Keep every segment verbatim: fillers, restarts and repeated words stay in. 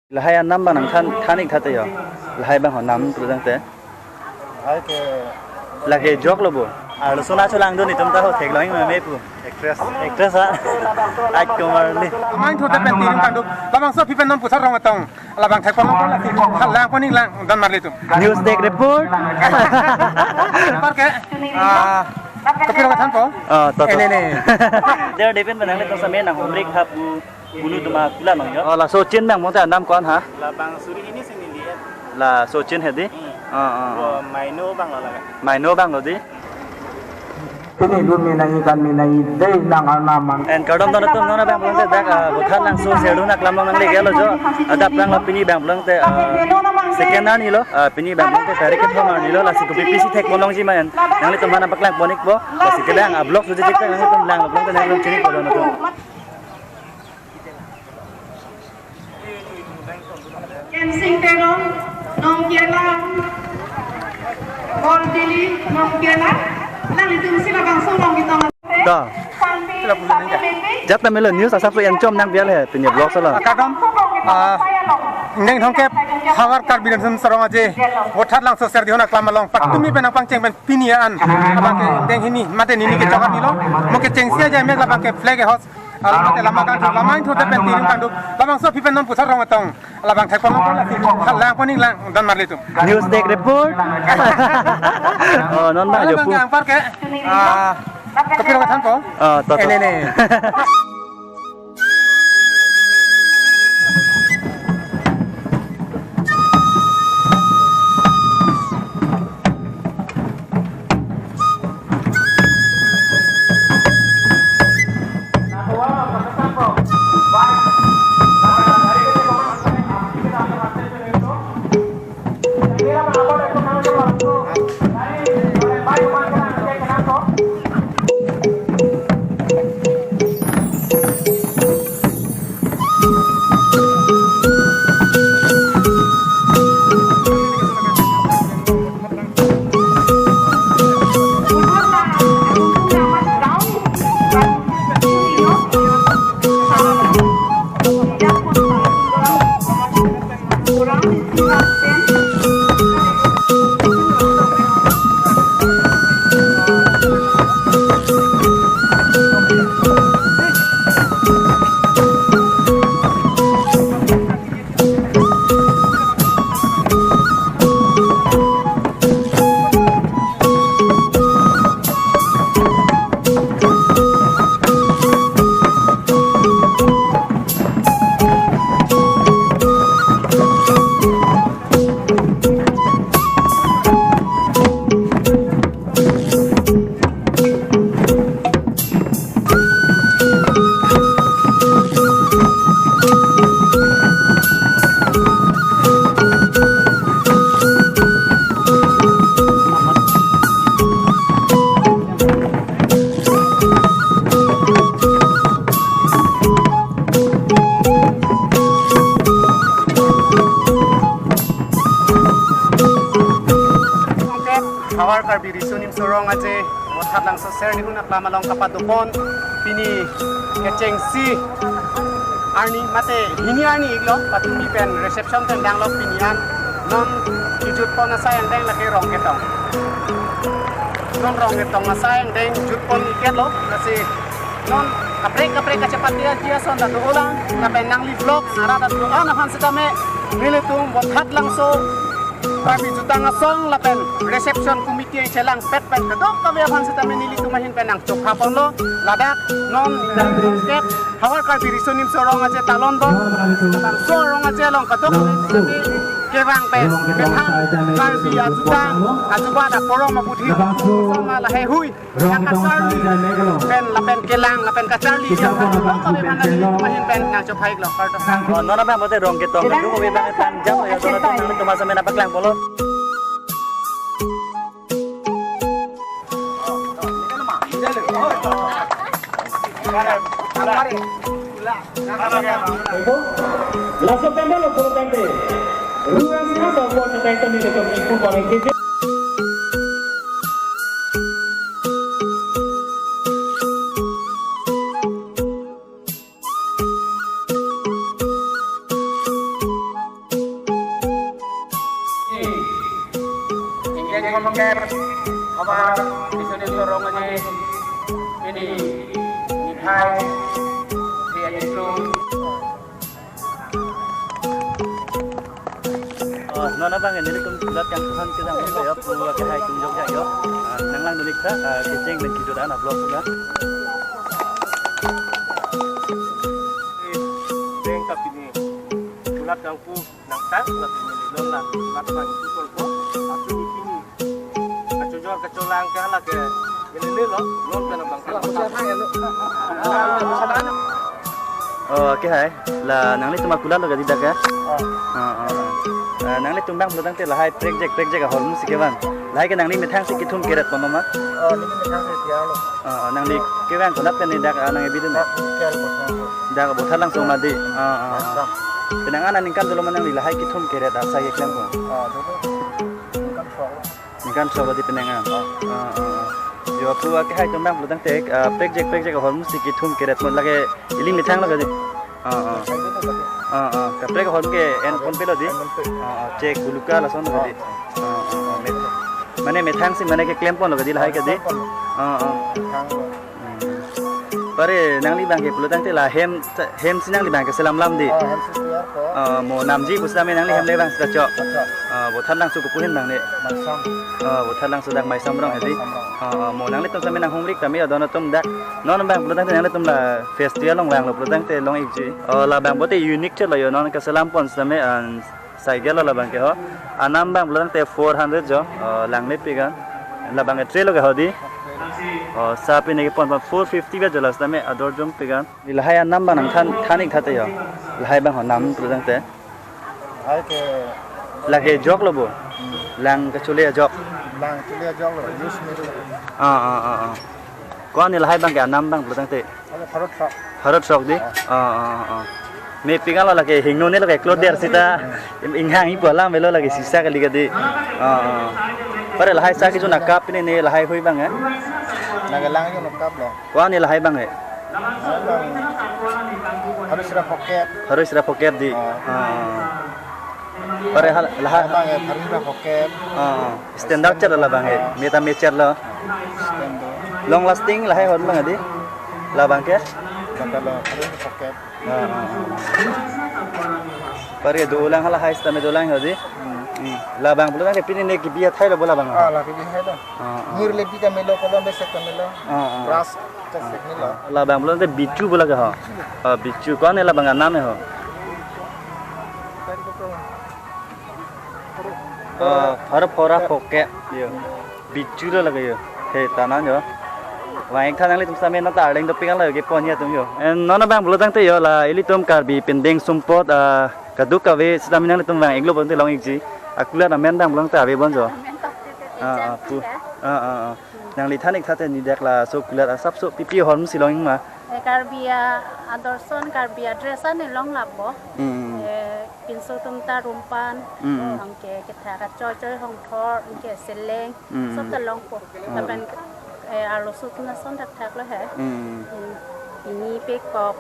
Lahai anam abang nangthan, than ik tha te jo. Lahai abang ho nam pu tangte. Lahai ke, lake joklo bo. Arloso nangcholangdun itum ta ho theklong ik meme pu. Actress. Actress ha. Rajkumar li. Main thot pen tirim kangdup. Labangso aphi pen non pusar rong atong. Labang thek pon pon lasi. Lang pon ik lang don marli tum. News Desk report. Par ke. Ah, kopi rong thanpo? Oh, to, to. Ene ne. Der depen pen nanglitum same nanghumri hap. Bulu duma kula nang jo. Oh, laso chin abang mote anam ko-an ha? Labang suri hini si neli ya. Laso chin hedi? Hmm. Ah, ah, ah. Wo maino abang lo laga. Maino abang lo di. Pini gun mi nai kan mi nai dei nang anam an. En kardom don atum, non abang pulote dak, ah, Vothatlangso serdihun aklam along nangle gelo jo. Adap lang lo pini abang pulote, ah, second arni lo, ah, pini abang pulote tarik kethom arni lo, lasi kopi pisi thek pon longji ma en. Nanglitum aphan nangpaklang pon ikpo, lasi kelang a-vlog suji jik nanglitum lang lo pulote nanglitum chini ko don atum. Kensing Teron, Nongkerla, Bortili, Nongkerla, nanglitum si labangso along ketong. To. Jat ta melo news asap lo enchom nang bial he, pini vlog solo. Kardom, ah, ingdeng thomkep, Havar Karbi Riso Nimso Rong Aje, Vothatlangso serdihun aklam along, patumi pen nangpangcheng pen pini an, abang ke ingdeng hini, mate nini kechok arni lo, mo kechengsi aja mek labang ke flag host, Alam te lama kangthur, lama ingthur te pen tirim kangdup. Labangso aphi pen non pusar rong atong. Labang thek pon pon lasi. Lang pon ik lang don marli tum. News Desk report. Oh, non abang jo pu. Abang ke ang par ke. Ah, kopi rong thanpo? Oh, to, to. Ene ne. Havar Karbi Riso Nimso Rong Aje, Vothatlangso serdihun aklam along kapadopon, pini kechengsi arni mate hini arni iklo, patumi pen reception pen danglo pini an, non kejut pon asai angdeng lake rong ketong. Non rong ketong asai angdeng jut pon iketlo, lasi non kaprek kaprek kachepate aji ason ta dolang, lapen nangli vlog, arat atu an aphan sitame, nelitum Vothatlangso Karbi Jutang Asong lapen reception committee chelang pet pen kedok kave aphan sitame nelitum ahin pen nangchokha ponlo, ladak non kep Havar Karbi Riso Nimso Rong Aje talon do, Langso Rong Aje along kedok kave sitame kevang pen, kevang Karbi ajutang, ajubat aporom abudhi, sama lahai hui. Rong ketong kacharli asai dai meklo. Pen lapen kelang, lapen kacharli. Kisa pon abang kedok kave pen aphan nelitum ahin pen nangchokha iklo, kardom. Oh, non abang mote rong ketong keduk kave abang tang jam ya, don atum nangtum asam ena paklang polo. Laso pendel lo pon tangte. Ruang sina sa pon tangte nelitum ingpu pon ingkiji. Pakai apa? Bisa didorong aja ini. Ini hai. Dia itu. Oh, non abang ini kum kulat yang Tuhan kita mau ya, pu akehai tum jok ya yo. Ah, nang lang dunik sa, ah, kecheng dan kido dan vlog na. Beng tapi ni kulat kangpu nangtang, kulat ini non la, kulat bang itu kolko, aku di sini. Kachojor kacholang ke hala ke. Ini ni lo, non kana bang. Oh, akehai. La nanglitum akulat lo gadi dak ya? Oh. Oh, oh, oh. Eh, nanglitum bang pulo tangte lahai prekjak prekjak ahormu si kevang. Lahai ke nangli methang si kethum keret pon ma? Oh, ini methang si dia lo. Oh, oh, nangli kevang konat pen ni dak, ah, nang ebi dun. Dak Botharlangso. Dak Botharlangso ma di. Oh, oh, oh. Dak. Penang aningkan dolo ma nangli lahai kethum keret asai keklem pon? Oh, dolo. Ningkan sok. Ningkan sok badi penang an. Oh. Ah, ah, ah. Yo, pu akehai tum bang pulo tangte, ah, prekjak prekjak ahormu si kethum keret pon lake ili methang lo gadi. Ah, ah. Saya itu tadi. Ah, ah. Kaprek ahormu ke en pon pe lo di. En pon pe. Ah, ah. Chek buluka lason lo gadi. Ah, ah, ah. Met-, mane methang si mane keklem pon lo gadi lahai gadi. Klem pon. Ah, ah. Methang lo. Hmm. Pare nangli bang ke pulo tangte la hem, hem si nangli bang ke selam lam di. Oh, hem si tiar ko. Ah, mo namji pusitame nangli hem le bang sita chok. Acha. Ah, Botharlangso kopi ahin bang ne. Maisam. Ah, Botharlangso dak Maisam rong hedi. Maisam rong. Ah, ah, mo nanglitum sitame nanghumri tame adon atum dak. Non bang pulo tangte nanglitum la festival along vanglo pulo tangte long ikji. Oh, la bang bote unique chelo yo non keselam pon sitame an Cycle lo labang ke ho. Anam bang pulo tangte four hundred jo. Oh, langle pigan. Labang ke tray lo ke ho di. Oh, sa pine kepon pon four fifty ba jo la sitame ador jom pigan. Lahai anam bang nangthan, than ik thate yo. Lahai bang ho nam pulo tangte. Hai ke lake jok lo bo. Lang kachole ajok. Lang chole ajok lo. Use me lo. Ah, ah, ah, ah. Ko-an lahai bang ke anam bang pulo tangte. Ada parot sok. Parot sok di? Ah. Ah, ah, ah. Me pigan lo lake hingno ne lake kloder sita. Inghang ipo alam velo lake sisa kali kadi. Ah, ah. Pare lahai sa kichun akap ne ne lahai hui bang eh. Lake lang kichun akap lo. Ko-an lahai bang eh. Lahai bang. Harus ra pocket. Harus ra pocket di. Ah. Ah. Pare hal lahai. Lahai bang eh, harus ra pocket. Ah, ah. Standard char labang eh. Meta me char lo. Standard. Long lasting lahai hon bang di. Labang ke? Bata lo, harus ra pocket. Ah, ah, ah. Pare dolang hala hai sitame dolang ho di. Hmm. Hmm. Labang pulo tangte pini ne kibi athai lo bo labang. Ah, la kibi athai lo. Ah, ah. Ngir le bi ta melo, kolom besek ta melo. Ah, ah. Brush ta sek melo. Labang pulo tangte bichu bo lake ho. Ah, bichu. Ko-an labang anam eh ho. Ah, har phora pocket yo. Bichu lo lake yo. He, tanan yo. Vang ik tha nanglitum sitame non ta arleng dopik an lo yo kepon ya atum yo. En non abang pulo tangte yo la ilitum Karbi pending sumpot, ah, kadokave sitame nanglitum vang ik lo bonte long ikji. Akulat amen bang pulo tangte ave bon jo. Amen tokte te Ah, ah, pu. Ah, ah, ah. Nangli than ik thate ni dak laso kulat asapso pipi ahormu si long ma. Eh, Karbi a-, ador ason Karbi a-dress an long lapo. Hmm. Eh, pinso atum ta rumpan, Hmm, hmm. Anke kethak kachoi choi hongthor, anke seleng, Hmm, sob hmm. ta longpo. Hmm. Lapen, eh, arloso atum ason thakthak lo he. Hmm. Hmm. Ini pekok,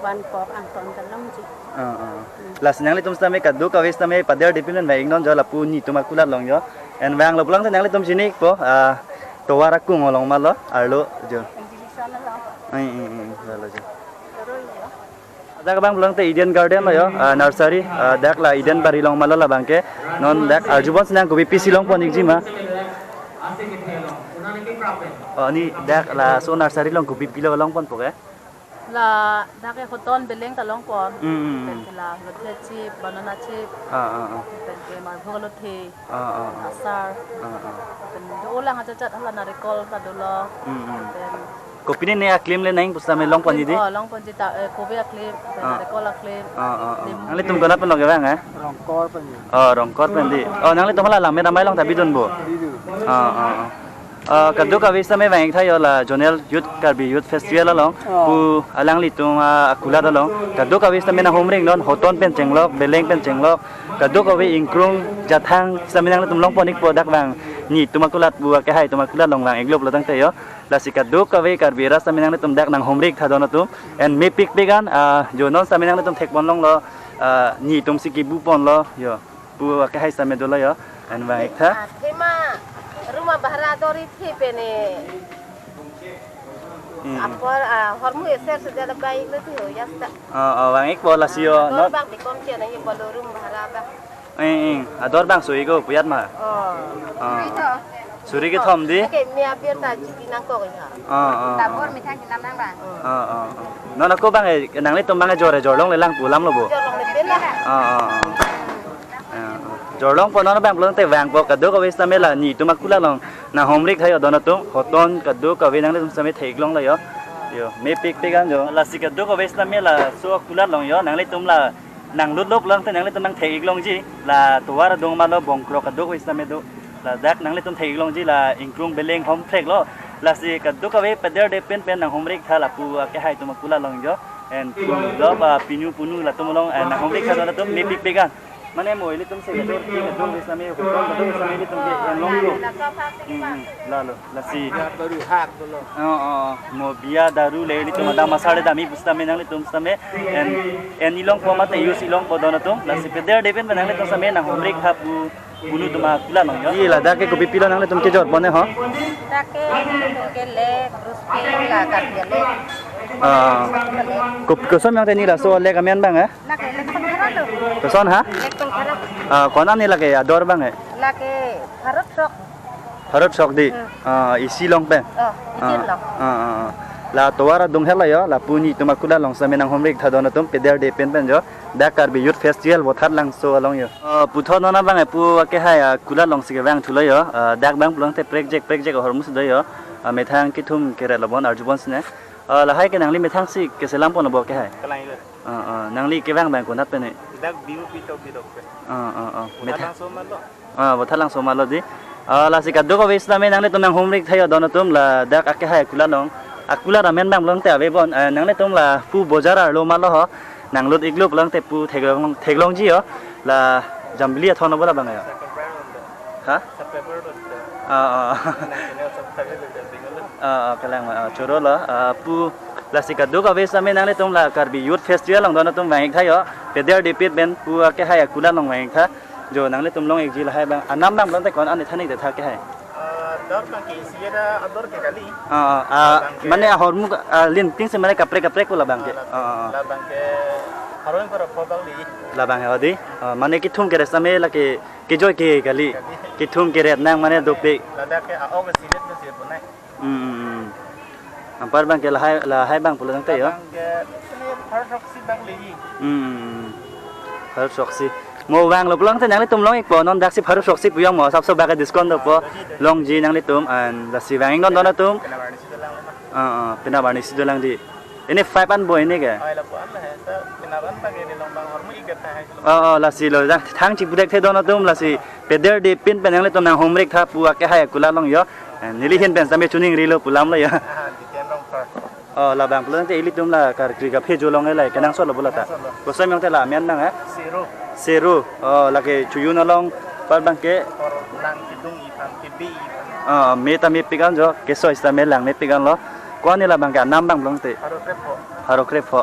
vankok, angton ta longji. Ah, ah. Hmm. Lasi nanglitum sitame kadokave sitame pader dipin pen vang ik non jo lapu netum akulat long jo. En vanglo pulo tangte nanglitum chini ikpo, ah, tovar akung along ma lo, arlo jo. Exhibition along. Ai, ai, ai, lo jo. Terus ya. Dak bang pulo tangte Eden Garden lo yo, ah, nursery, ah, dak la Eden Bari along ma lo labang ke. Non dak arjubon sinang kopi pisi longpon ikji ma. Oh, ni dak laso nursery along kopi pilo longponpo ke? La dak ke hoton beleng ta longpon. Hmm, hmm, hmm. Pen ke la lothe chip, banana chip. Ah, ah, ah. Pen ke marbhok lothe. Ah, ah, ah. Asar. Ah, ah. Pen dolang ajat ajat hala narikol ta dolo. Hmm, hmm. Pen Kopine ne aklim le nang pusitame longponji di? Oh, longponji ta, eh, kobe aklim, Ah. Narikol aklim. Ah, ah, ah. Lim. Nanglitum konat pen lo ke bang eh? Rongkor pen. Oh, Rongkor pen di. Oh, nanglitum hala Langmet Amei along ta bidun bo? Bidun. Ah, ah, ah. Ah, kadokave sitame vang ik tha yo la Zonal Youth Karbi Youth Festival along. Oh. Pu alanglitum, ah, akulat along. Kadokave sitame nanghumri non hoton pen chenglok, beleng pen chenglok. Kadokave ingkrung jathang sitame nanglitum longpon ikpo dak vang. Netum akulat pu akehai atum akulat along vang ik lo pulo tangte yo. Lasi kadokave Karbi ras sitame nanglitum dak nanghumri ik tha don atum. En mepik pik an, ah, jo non sitame nanglitum thekpon longlo, ah, netum si kibu ponlo, yo. Pu akehai sitame dolo yo. En vang ik tha. Ah, thema. Bahara ador-i thi pen e. Hmm. Apor, ah, hormu eser sejala bai lo thi ho, ya sta. Ah, ah, vang-ikpo lasi yo. Ador non bang di kom chen ahi ballroom bahara bang. Eh, eh, ador bang suri ko puyat ma. Oh. Ah. Suri kethom. Suri kethom di? Oke, mi apir ta chiti nangkok ya. Ah, ah, ah. Tabor methang chinam nang bang. Ah, ah, ah. Non ako bang, eh, nanglitum bang, eh, jor, eh, jorlongle lang pu alam lo bo. Jorlongle pen la. Ah, ah, ah. Ah, ah. Jorlongpo non bang pulote vangpo kadokave setame la netum akulat along nanghumri-ik tha yo don atum, hoton kadokave nanglitum setame theklonglo yo. Yo, mepik pik an yo. Lasi kadokave setame laso akulat along yo, nanglitum la nanglut lo pulote nanglitum nangthe-iklongji, la tovar adung ma lo bongkrok kadokave setame do. Ladak nanglitum the-iklongji la ingkrung beleng homthrek lo. Lasi kadokave pederde pen pen nanghumri-ik tha lapu akehai atum akulat along yo. En punu lo ba pinu punu latum along, eh, nanghumri-ik tha don atum mepik pik an. Mane mo ilitum se kador ki kador setame hoton kador setame ilitum ke enlonglo. Hmm, hmm. Lalo, lasi. Biya daru hak dolo. Oh, oh, oh. Mo biya daru le ilitum adam asar le dam-i pu setame nanglitum setame en, en-ilongpo mate use-ilongpo don atum. Lasi pederde pen pen nanglitum setame nanghumri-ik tha pu punu atum akulat along yo. Di ladak ke kopi pilo nanglitum kejorpo ne ho? Dak ke, ke le, Bruce Lee la Karbi le. Ah. Kop-, koson yang teni laso le kamian bang, eh? Lake election khara lo. Koson ha? Election khara. Ah, ko-an ni lake ador bang, eh? Lake Bharat Chowk. Bharat Chowk di. Hmm. Ah, isi along pen. Oh, isi along. Ah, ah, ah. La tovar adung hela yo, lapu netum akulat along setame nanghumri-ik tha don atum pederde pen pen yo. Dak Karbi Youth Festival Vothatlangso along yo. Ah, puthot non abang, eh, pu akehai, ah, akulat alongsi kevang thulo yo. Ah, dak bang pulote prekjak prekjak ahormu si do yo. Ah, methang kethom keret lo bon arju bon sine. Ah, lahai ke nangli methang si keselam pon lo bo akehai? Kalang ilo. Ah, ah, nangli kevang bang konat pen ne? Dak B U P to bidok pen. Ah, ah, ah. Methang. Vothatlangso ma lo. Ah, Vothatlangso ma lo di. Ah, lasi kadokave setame nanglitum nanghumri-ik tha yo don atum ladak akehai akulat along. Akulat amen bang pulote ave bon. Eh, nanglitum lapu bojar arlo ma lo ho. Nanglut-iklo pulote pu theklong, theklongji yo. La Jambili athon bo labang yo. Ha? Ah, ah. Ah, ah, kalang, ah, choro lo. Ah, pu lasi kadokave setame nanglitum la Karbi Youth Festival along don atum vang-ik tha yo. Pederde pen pen pu akehai akulat along vang-ik tha. Jo nanglitum long-ikji lahai bang. Anam bang pulote ko-an ani than-ik det tha akehai? Ah, ador bang ke isi ada ador ke kali. Ah, ah, ah, bang ke mane ahormu, ah, linting si mane kaprek kaprek pu labang ke. Ah, la, ah, ah. Labang ke harong para pho bang di. Labang he di. Ah, mane kethom keret setame lake kejoi ke kali. Kali. Kethom keret nang mane dopik. Ladak ke a-ok silet ke sir punai. Hmm, hmm, hmm. Anpar bang ke lahai, lahai bang pulo tangte yo. Bang ke, ini Bharat Chowk si bang lagi. Hmm, hmm, hmm. Bharat Chowk si. Mo vanglo pulote nanglitum long-ikpo, non daksi Bharat Chowk si pu-ong mo, asapso bang ke discount dopo. Longji nanglitum, an lasi vang-ik non don atum. Pena barni si dolang lama. Ah, ah, pena barni si dolang di. Ini five an bo ini ke? Oh, ila po an lah, ya. Sa, pena barni bang ini long bang hormu igat hai. Oh, oh, lasi lo, jang thang chipudek the don atum, lasi pederde pen pen nanglitum nanghumri-ik tha pu akehai akulat along yo. Eh, neli ahin pen setame chuning rilo pu alam lo yo. Ah, di tiang rong par. Oh, labang pulote ilitum la karkri kaphe jolong elai kenangsot lo bo lata. Kenangsot lo. Koson yang te la amen nang, eh? Seru. Seru. Oh, lake chojun along par bang ke. Or lang kidung iphan, kibi iphan. Ah, me ta mepik an jo, keso setame lang mepik an lo. Ko-an ni labang ke anam bang pulote? Pharo krepho. Pharo krepho.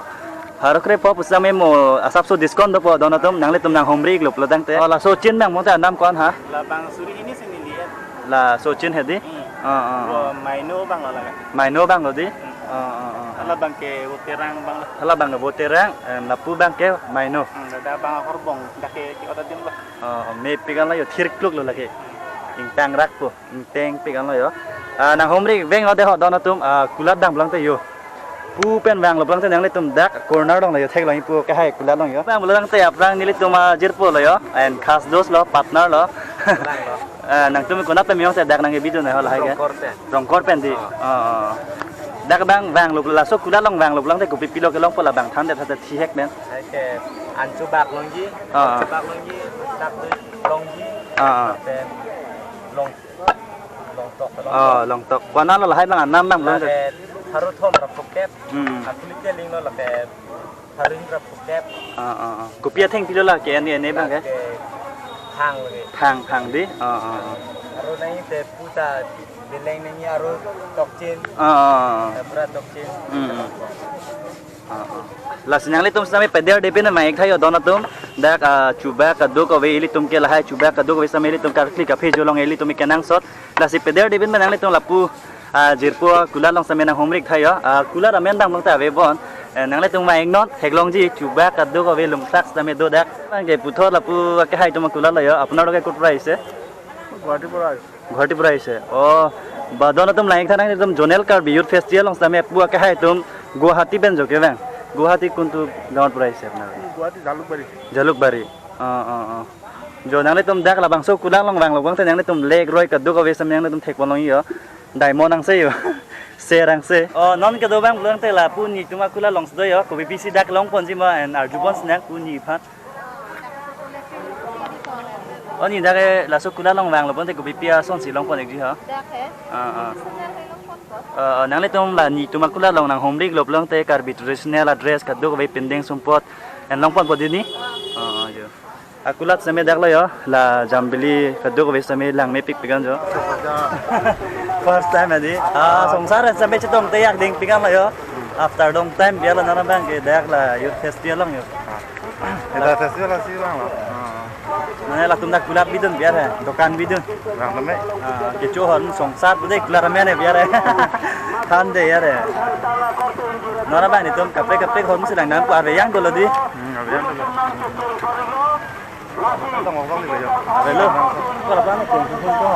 Pharo krepho pu setame mo asapso discount dopo don atum, nanglitum nanghumri-iklo pulo tangte. Oh, laso chin bang pulote anam ko-an ha? Labang suri hini si neli-et. Laso chin he di? Hmm. Ah, ah, ah. Wo maino bang lo lake. Maino bang lo di? Hmm. Ah, ah, ah. Labang ke Voterang bang lo. Labang ke Voterang, eh, lapu bang ke maino. Hmm, ada bang horbong, dak ke ki oda dim lo. Ah, ah, mepik an la yo thirkluk lo lake. Ingtang rakpo. Ingteng pik an lo yo. Ah, nanghumri-ik veng lo de ho don atum, ah, kulat dam pulote yo. Pu pen vanglo pulote nanglitum dak corner along lo yo theklong pu akehai kulat along yo. Vang pulo tangte aphrang nelitum ajirpo lo yo. And khas dos lo, partner lo. Lang lo. Ah, nangtum konat pen me-ong te dak nang video na ho lahai ke? Rongkor pen. Rongkor pen di. Ah. Ah, ah. Dak bang vanglo laso kulat along vanglo pulote kopi pilo kelongpo labang than det than det thihek pen. Hai ke anchu bak longji. Ah. Anchu bak longji, dak tu longji. Ah, ah. Pen long Longtok, longtok. Oh, longtok. Ko-an lo lahai bang anam bang lo. Lake pharo thom ra phokep. Hmm. Akulik ke ling lo lake pharo hini ra phokep. Ah, ah, ah. Kopi athengpi lo lake ene ene bang ke? Lake phang lake. Phang, phang di. Ah, ah, ah. Aro nangji te puta beleng nangji aro tokchin. Ah, ah, ah. Tapra tokchin. Hmm. Lasi nanglitum sitame peder depin ma ik tha yo don atum. Dak, ah, chubak kadokave ilitum ke lahai chubak kadokave sitame ilitum karkli kaphe jolong ilitum kenangsot. Lasi peder depin ma nanglitum lapu, ah, jirpo kulat along sitame nanghumri ik tha yo. Ah, kulat amen dang long ta ave bon. Eh, nanglitum ma iknon theklongji chubak kadokave lungthak sitame do dak. Nang ke puthot lapu akehai atum akulat lo yo. Apnar loke kut pura ahise? গুৱাহাটীৰ পৰা আহিছোঁ। গুৱাহাটীৰ পৰা আহিছে। অ, ba don atum lang ik tha nang, itum Zonal Karbi Youth Festival along sitame pu akehai atum Guwahati pen jo kevang. Guwahati kuntu gaon pura ahise apnar? Guwahati জালুকবাৰী। জালুকবাৰী। O, O, O. Jo nanglitum dak labangso kulat along vanglo bang te nanglitum lek roi kadokave sitame nanglitum thekpon long yo. Diamond angse yo. Ser angse. O, non kedo bang pulang te lapu netum akulat along si do yo. Kopi pisi dak longponji ma en arjupon si nang pu nephan. O, ne dak ke laso kulat along vanglo pon te kopi pi ason si longpon ikji ha. Dak he. Ah, ah. Personal he longponpo. Ah, ah, nanglitum la netum akulat along nanghumri iklo pulang te Karbi traditional dress kadokave pindeng sumpot en longponpo dei ne. Ah, ah, jo. Akulat sitame dak lo yo, la jambili kadokave sitame langmepik pikan jo. First time adi. Ah, songsar sitame chetong te yak ding pikan lo yo. After long time biar lo nana bang ke dak la youth festival along yo. Dak festival asi lang lo. Ah. Mane latum dak kulat bidun biar he, dokan bidun. Lang tame. Ah, kecho hon songsar tu dek kulat amen he biar he. Than de ya re. Nana bang netum kaprek kaprek hon si lang nang kuar yang dolo dei. Hmm, yang dolo. Hello. Ko la bang ko ko ko.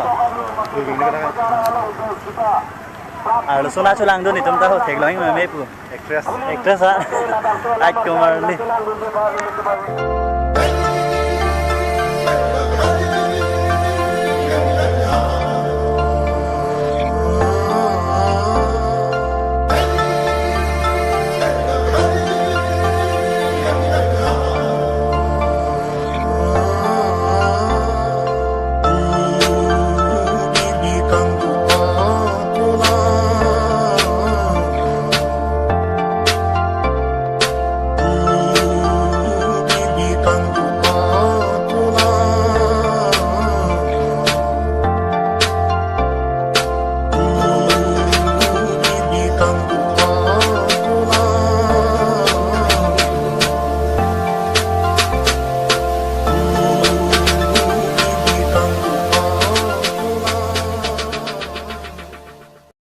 Arloso la cholangdun netum ta ho theklong ma me pu. Actress. Actress ha. Rajkumar li.